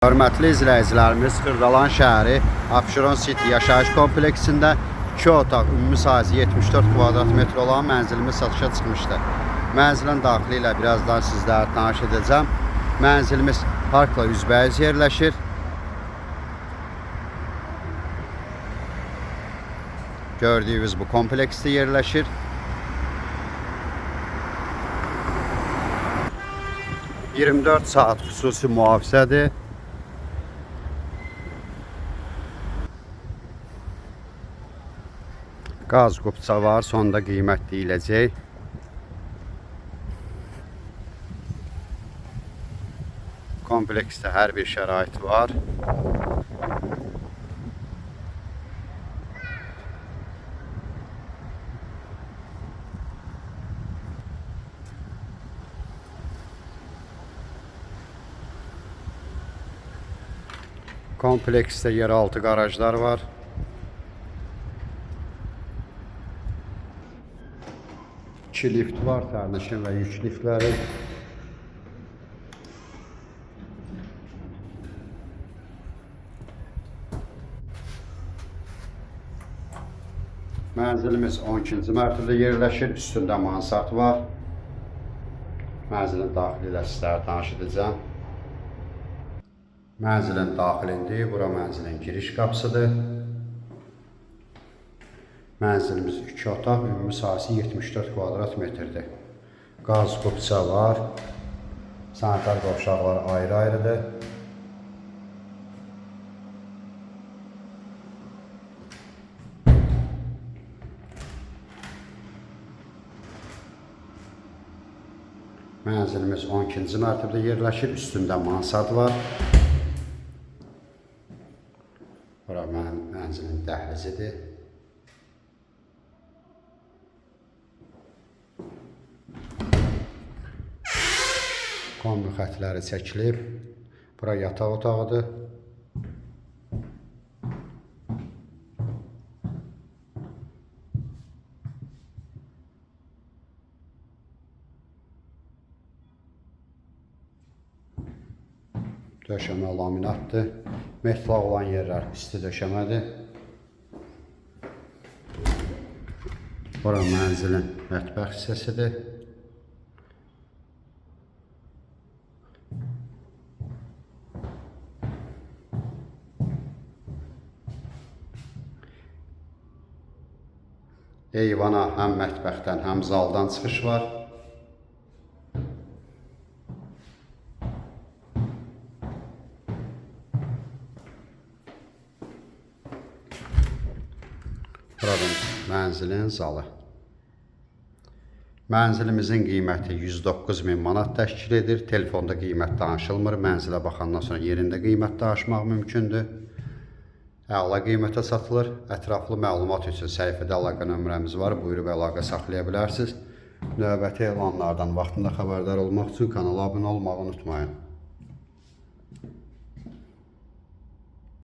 Hörmətli izləyicilərimiz, Xırdalan şəhəri Abşeron City yaşayış kompleksində 2 otaq, ümumi sahəsi 74 kvadrat metr olan mənzilimiz satışa çıxmışdı. Mənzilin daxili ilə birazdan sizləri tanış edəcəm. Mənzilimiz parkla üzbəyüz yerləşir. Gördüyünüz bu kompleksdə yerləşir. ...24 saat xüsusi mühafizədir. Qaz qupça var, sonda qiymət deyiləcək. Kompleksdə hər bir şərait var. Kompleksdə yeraltı qarajlar var. İki lift var, sərnişin və yük liftləri. Mənzilimiz 12-ci mərtəbədə yerləşir. Üstündə mansard var. Mənzilin daxili ilə sizlərə tanış edəcəm. Mənzilin daxilində, bura mənzilin giriş qapısıdır. Mənzilimiz 2 otaq, ümumi sahəsi 74 kvadrat metrdir. Qaz qupça var. Sanitar qovşaqları ayrı-ayrıdır. Mənzilimiz 12-ci mərtəbədə yerləşir. Üstündə mansard var. Bura mənzilin dəhlizidir. Kombi xətləri çəkilib. Bura yataq otağıdır. Döşəmə laminatdır. Metlaq olan yerlər isti döşəmədir. Bura mənzilin mətbəx hissəsidir. Eyvana həm mətbəxdən, həm zaldan çıxış var. Buradan mənzilin zalı. Mənzilimizin qiyməti 109 min manat təşkil edir. Telefonda qiymət danışılmır. Mənzilə baxandan sonra yerində qiymət danışmaq mümkündür. Əla qiymətə satılır. Ətraflı məlumat üçün səhifədə əlaqə nömrəmiz var. Buyurub əlaqə saxlaya bilərsiniz. Növbəti elanlardan vaxtında xəbərdar olmaq üçün kanala abunə olmağı unutmayın.